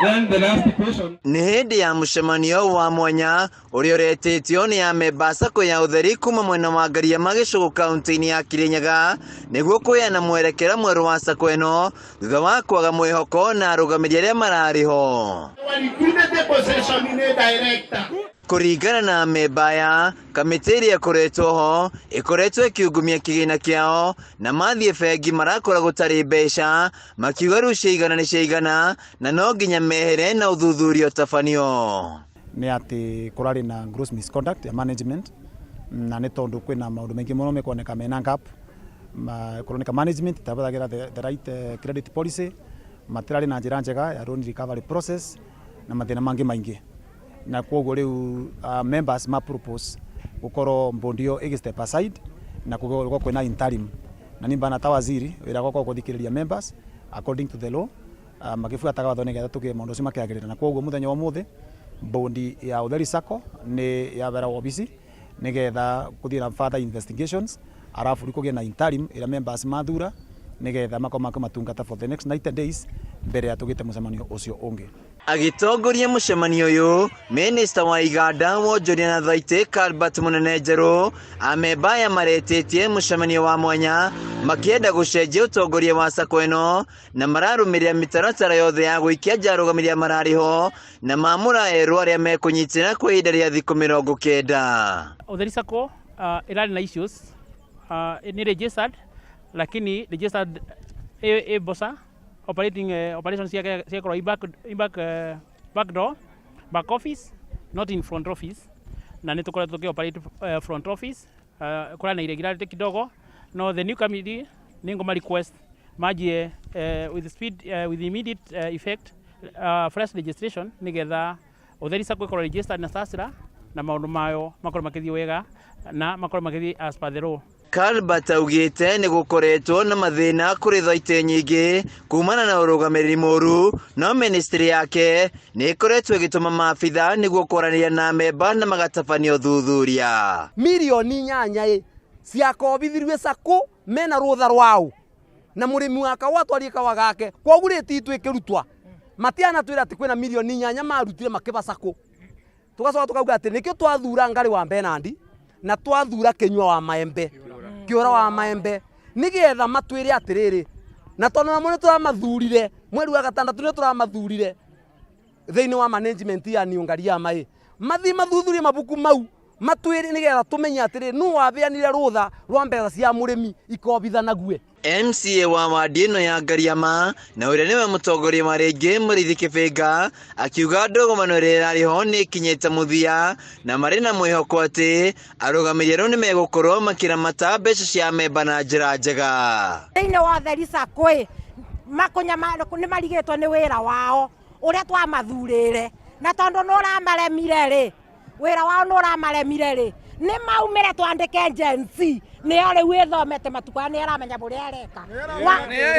Then the last question. Nĩ hĩndĩ ya mũcemanio wa mwanya ũrĩa ũretĩtio nĩ amemba Sacco ya ũtheri kuma mwena wa Ngariama gĩcũgũ kaunti-inĩ ya Kirinyaga nĩguo kũheana mwerekera mwerũ wa Sacco ĩno thutha wa kwaga mwĩhoko na arũgamĩrĩri arĩa mararĩ ho. Liquidity possession nĩ director. Kũringana na amemba aya, kamĩtĩ ĩrĩa ĩkoretwo ho ĩkoretwo ĩkĩungumia kĩgĩna kĩao na mathiĩ bengi marakora gũtarĩ mbeca, makiuga rĩu ciaigana nĩ ciaigana na no nginya mehere na ũthuthuria ũtabanio. Nĩ atĩ kũrarĩ na gross misconduct ya management, na nĩ tondũ kwĩna maũndũ maingĩ mũno mekuoneka mena gap. Kũroneka management ĩtabũthagĩra the right credit policy, matirarĩ na njĩra njega ya loan recovery process na mathĩna mangĩ maingĩ, na koguo rĩu members ma propose gũkorwo board ĩyo ĩgĩ step aside na gũkorwo kwĩna interim. Na niĩ mbana ta waziri, wĩra wakwa gũthikĩrĩria members according to the law, magĩbuataga watho nĩgetha tũgĩe maũndũ acio makĩagĩrĩra. Na koguo mũthenya wa ũmũthĩ board ya Ũtheri Sacco nĩ yabera obici nĩgetha gũthiĩ na further investigations, arabu rĩu kũgĩe na interim ĩrĩa members mathura nĩgetha makorwo makĩmatungata for the next 90 days mbere ya tũgĩte mũcemanio ũcio ũngĩ. Agĩtongoria mũcemanio ũyũ, minista wa iganda, wonjoria na thaitĩ Albert Mũnene Njerũ, amemba aya maretĩtie mũcemanio wa mwanya makĩenda gũcenjia ũtongoria wa Sacco ĩno na mararũmĩrĩra mĩtaratara yothe ya gũikia nja arũgamĩrĩri arĩa mararĩ ho na mamũra erũ arĩa mekũnyitĩra kwa ihinda rĩa thikũ 90. Ũtheri Sacco ĩrarĩ na issues, nĩ registered, lakini registered ĩ BOSA operating, operations ciake ciakorwo i back door, back office, not in front office. Na nĩ tũkoretwo tũkĩ operate front office, kũrĩ na irregularity kidogo. No the new committee nĩ ngũma request manjie with speed, with immediate effect, fresh registration nĩgetha Ũtheri Sacco ĩkorwo registered na SASRA na maũndũ mayo makorwo makĩthiĩ wega na makorwo makĩthiĩ as per the law. Albert augĩte nĩ gũkoretwo na mathĩna kũrĩ thaitĩ nyingĩ kumana na ũrũgamĩrĩri mũru, no ministry yake nĩ ĩkoretwo ĩgĩtũma maabitha nĩguo kwaranĩria na memba na magatabania ũthuthuria. 8 milioni ĩ ciakobithirie Sacco mena rũtha rwao na mũrĩmi wa kawa atwarie kawa gake, koguo rĩti itũ ĩkĩrutwa matianatwĩra atĩ kwĩna 8 milioni marutire makĩba Sacco. Tugacoka tukauga atĩ nĩkĩo twathura Ngarĩ wa Benandi na twathura Kĩnyua wa Maembe, Kĩũra wa Maembe, nĩgetha matwĩre atĩrĩrĩ, na tondũ namo nĩ tũramathurire mweri wa gatandatũ, nĩ tũramathurire thĩinĩ wa management ya Niũngariama ĩ mathiĩ mathuthurie mabuku mau, matwĩre nĩgetha tũmenye atĩrĩ nũ wabeanire rũtha rwa mbeca cia mũrĩmi ikobithanague. MCA wa wadi ĩno ya Ngariama na ũrĩa nĩwe mũtongoria wa rĩngĩ Mũrĩithi Kĩbĩnga akiuga ndũgũmano ĩrĩa ĩrarĩ ho nĩ ĩkinyĩte mũthia na marĩ na mwĩhoko atĩ arũgamĩrĩri erũ nĩ megũkorwo makĩramata mbeca cia memba na njĩra njega. Thĩinĩ wa Ũtheri Sacco ĩ makũnya nĩ marigĩtwo nĩ wĩra wao ũrĩa twamathurĩre, na tondũ nĩ ũramaremire rĩ, wĩra wao nĩ ũramaremire rĩ, nĩ maumĩre twandĩke Gen Z, nĩyo rĩu ĩthomete matukũ aya, nĩ aramenya ũrĩa areka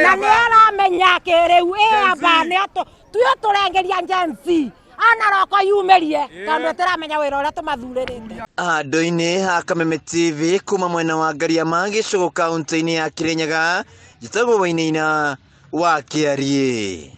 na nĩ aramenya kĩrĩu ĩamba nĩyo tuyo tũrengeria Gen Z ana roko yumĩrie tondũ tũramenya wĩra ũrĩa tũmathurĩrĩte. Handũ-inĩ ha Kameme TV kuma mwena wa Ngariama gĩcũgũ kaunti-inĩ ya Kirinyaga, njĩtagwo Wainaina wa Kĩariĩ.